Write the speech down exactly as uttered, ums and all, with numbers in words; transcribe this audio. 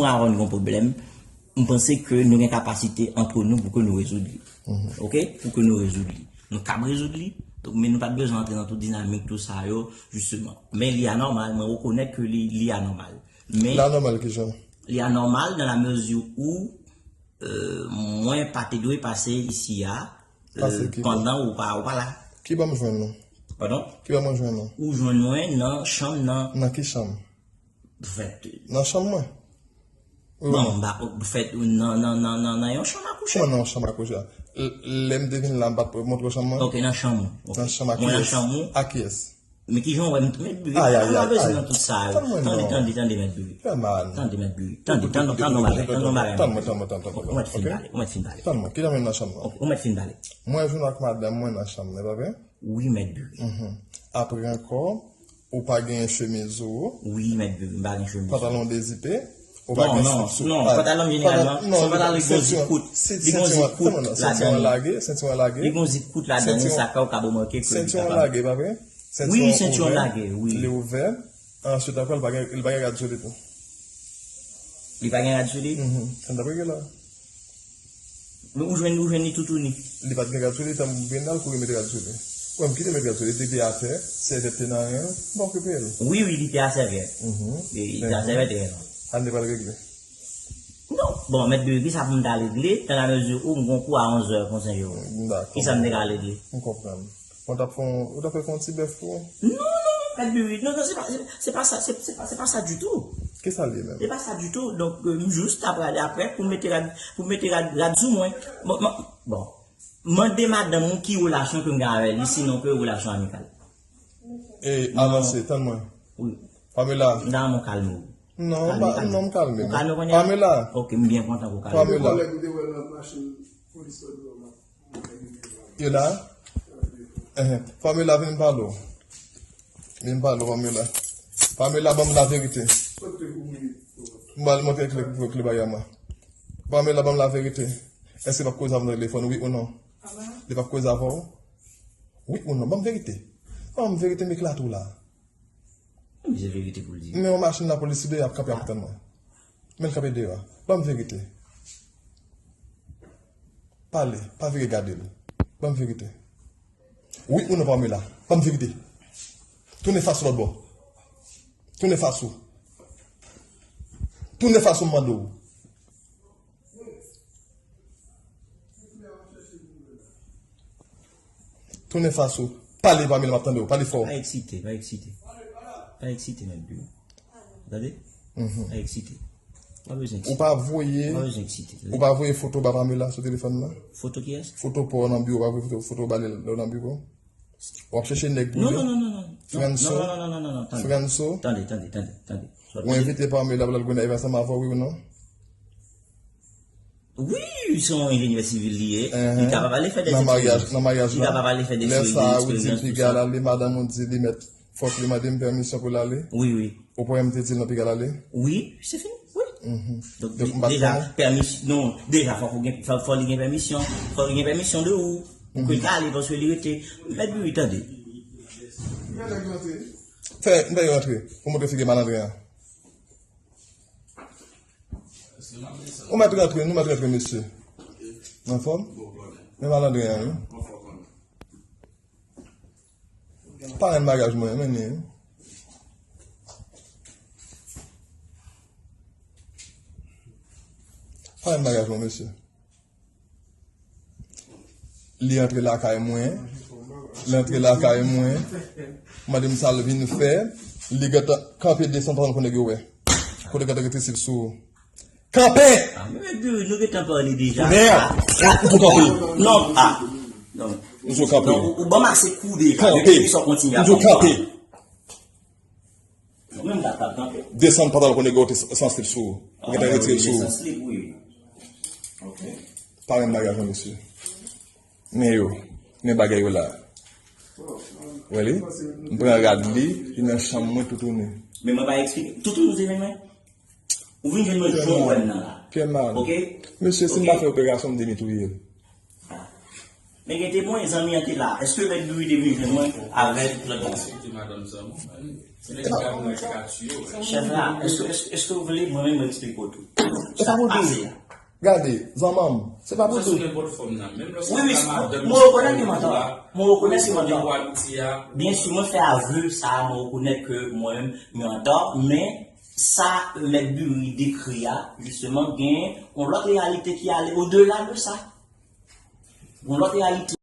Avan nou gen yon pwoblèm, m panse ke nou gen kapasite antre nou pou ke nou rezoud li. Ok? Pou ke nou rezoud li. Nou kab rezoud li, donk, men nou pa t bezwen antre nan tout dinamik, tout sa yo, jisteman. Men li anòmal, mwen rekonèt ke li, li anòmal. Men Li anòmal kijan? Li anòmal dans la mesure où, euh, mwen pa te dwe pase isi a, Pase euh, ki bò? Pandan ou pa, ou pa la. Ki bò m jwenn nou? Padon? Ki bò mwen jwenn nou? Ou jwenn mwen nan chanm nan. Nan ki chanm? Fèt. Nan chanm mwen? Wi, wi. Bon, m pa, fèt, nan, nan, nan, nan, nan yon chanm a kouche. Kòman nan yon chanm a kouche? L-, lè m te vin la, m pa t montre w chanm mwen? Ok, nan chanm ou. Ok. Nan chanm a kiyès? Mwen nan chanm ou. A kiyès? Men kijan w wè m, Mèt Biri, pa bezwen nan tout sa yo. Tande, tande, tande, Mèt Biri. Tande, Mèt Biri. Tande, tande, tande yon bagay, tande yon bagay. Tann mwen, tann mwen, tann mwen, tann mwen, tann mwen. Ou mèt fin pale, ou mèt fin pale. Tann mwen, kijan m nan chanm nan? Ok, ou mèt fin pale. Mwen jwenn ak madanm mwen nan chanm nan, pa vre? Wi, Mèt Biri. Apre ankò, ou pa gen chemiz ou. Wi, Mèt Biri, m pa gen chemiz. Pantalon dezipe. Ou pa gen slip sou. Non, non, pantalon jeneralman, se yon pantalon ki gen zip kout. Li gen zip kout ladan li. Sentiwon lage, sentiwon lage. Li gen zip kout ladan li, sa fè ou ka remake ke li kapab. Sentiwon lage, pa vre? Wi, sentiwon lage, wi. Li ouvè. Answit, ankò, li pa gen, li pa gen rad sou li tou. Li pa gen rad sou li? Mhm. Sa m t ap regle la. Men ou jwenn, ou jwenn li toutouni. Li pa t gen rad sou li, tan m vin la, l kouri mete rad sou li. Bon, m kite met rad sou li, li te atè, sèvyèt te nan ren, m pa okipe l. Wi, wi, li te a sèvyèt. Mhm. Li, li te a sèvyèt, e non. Sa n te pral regle? Non. Bon, Mèt Biri, kisa pou m ta regle, dans la mesure où m gon kou a onzè konsa yo. Dakò. Kisa m te ka regle? M konprann. Bon, t ap fè yon, ou t ap fè fè yon ti bèf pou ou? Non, non, Mèt Biri, non, non, se pa, se, se pa sa, se, se pa, se pa sa ditou. Kisa l ye menm? Se pa sa ditou. Donk, euh, m jis ta prale apre pou m mete rad, pou m mete rad, rad sou mwen. Bon, bon, bon. Mande madanm ou ki relasyon ke m gen avè li, sinon ke relasyon amikal. E, avanse, tann mwen. Wi. Pamela. M ta renmen w kalme w. Non, kalme, kalme. Non, m kalme. Ou kalme kounye a? Pamela. Ok, m byen kontan ke w kalme. Pamela. Kòlèg ou te wè nan machin polis la devan. Yo la? Enhen. Pamela, vin m pale w. Vin m pale w, Pamela. Pamela, ban m laverite. M pral montre kle pou kle bagay mwen. Pamela, ban m laverite. Èske l ap koze avè w nan telefòn, wi ou non? Li p ap koze avè w? Wi ou non? Ban m verite. Ban m verite, m eklate w la. Misye verite pou l di. Men yon machin lapolis deyò ap kanpe ap tann mwen. Men l kanpe deyò a. Ban m verite. Pale, pa vire gade l. Ban m verite. Wi ou non, Pamela? Ban m verite. Tounen fas ou lòt bò. Tounen fas ou. Tounen fas ou, m mande w. Tounen fas ou. Pale, Pamela, m ap tande w. Pale fò. Pa eksite, pa eksite. Pa eksite, Mèt Biri. Tande? Mhm. Pa eksite. Pa bezwen eksite. Ou pa voye, pa bezwen eksite, tande? Ou pa voye foto ba Pamela sou telefòn nan? Foto kiyès? Foto pa w nan biwo, ou pa voye foto, foto ba li lè w nan biwo? W ap chèche nèg pou li? Non, non, non, non, non. Franso? Non, non, non, non, non, non, tande. Franso? Tande, tande, tande, tande. Ou envite Pamela pou l al Gonayiv ansanm avè w, wi ou non? Wi, se yon enjenyè sivil li ye. Li kapab ale fè de eksperyans. Nan maryaj, nan maryaj la. Li kapab ale fè de eksperyans, tout sa. Lè sa a, ou di l piga l ale, madanm ou di li mèt, fòk li mande m pèmisyon pou l ale. Wi, wi. Ou pa wè m te di l nan piga l ale? Wi, se fini. Wi. Mhm. Donk, donk, m pa t deja, konnen. Pèmis-, non, deja, fòk ou gen, fò, fò li gen pèmisyon. Fò li gen pèmisyon de ou. Pou ke l ka ale, paske li rete. Mèt Biri, tande. Fè, m fè yo rantre. Pou montre figi malandren an. Ou mèt rantre, nou mèt rantre, mesye. Anfòm? Men malandren an, wi. Parenn maryaj mwen, men li. Parenn maryaj mwen, mesye. Li antre lakay mwen. Li antre lakay mwen. Mande m sa l vin fè. Li gentan kanpe desann pantalon pou nèg yo wè. Kote gentan rete sil sou. Kanpe! Ah, men, men, nou gentan pale deja. Mè, ou tou kanpe. Non, ah. Non. Ou tou kanpe. Non, ou, ou ban m ase kou deja. Kanpe. Depi sa w kontinye ap kanpe. Ou tou kanpe. Ou menm ta, ta kanpe. Desann pantalon pou nèg yo te san slip sou ou. Ou gentan retire l sou ou. San slip, wi. Ok. Parenn bagay, mesye. Men yo, men bagay yo la. Wè li? M pran rad li, li nan chanm mwen toutouni. Men mwen pa eksplike. Toutouni ou te jwenn mwen? Ou vin jwenn mwen jan w wè m nan la. Pyè mal. Ok? Mesye, si m pa fè operasyon, m te netwiye l. Ah. Men gen temwen, zanmi an te la. Èske Mèt Biri te vin jwenn mwen avèk lòt bagay? Ensulte madanm zanmi w, man. Se nèg ki ka mouri ki ka tiye w, man. Chèf la, èske, èske, èske w vle mwen menm mwen eksplike w tou? E sa pou Pase di. A. Gade, zanmanm, se pa pou Sa sou di. Nenpòt fòm nan. Menm lè Wi, wi, sa madanm mwen rekonèt ke m antò. Mwen rekonèt si m antò. Ekwalite a. Byen si, mwen fè avè sa, mwen rekonèt ke mwen menm mwen antò, men sa Mèt Biri dekri a, jisteman, gen yon lòt reyalite ki ale odela de sa. Yon lòt reyalite.